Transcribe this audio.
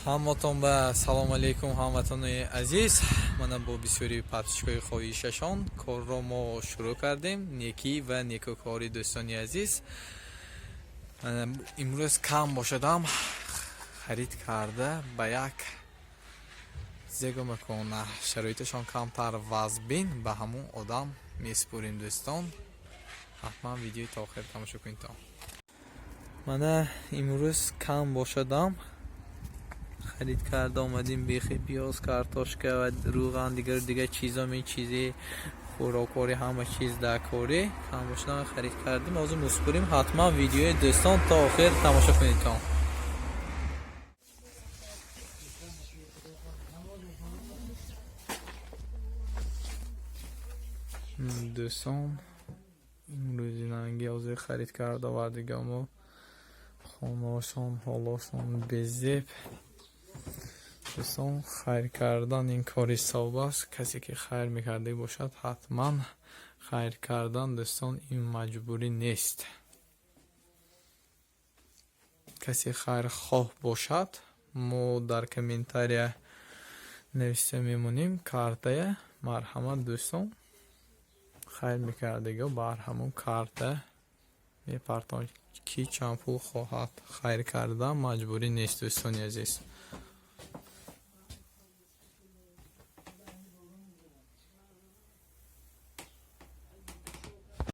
Ҳаматон ба салом алейкум, ҳамватанони азиз. Мана бо бисёри подписчикои хоҳишашон корро мо шурӯъ кардем. Некӣ ва некӯкорӣ, дӯстони азиз. Мана имрӯз кам бошадам харид карда ба як зего макона шароиташон камтар вазбин ба ҳамун одам месупорем. Дӯстон, ҳатман видеои то охир тамошо кунед. Мана имрӯз кам бошадам харид карда омадем: бехи, пиёз, картошка ва рӯған, дигару дигар чизо, ин чизи хӯрокворӣ, ҳама чиз дар корӣ кам бошадам харид кардем, ҳозир месупорем. Ҳатман видеои, дӯстон, то охир тамошо кунедтон. Дӯстон, имрӯзи нанги ҳозир харид карда овардигамо. Хонаошон, ҳолошон безеб. Дӯстон, хайр кардан ин кори савоб аст. Касе ки хайр мекарда бошад, ҳатман хайр кардан, дӯстон, ин маҷбурӣ нест. Касе хайрхоҳ бошад, мо дар комментария нависта мемонем картая. Марҳамат, дӯстон, хайр мекардагиҳо бар ҳамон карта мепартон, ки чанд пул хоҳад. Хайр кардан маҷбурӣ нест, дӯстони азиз.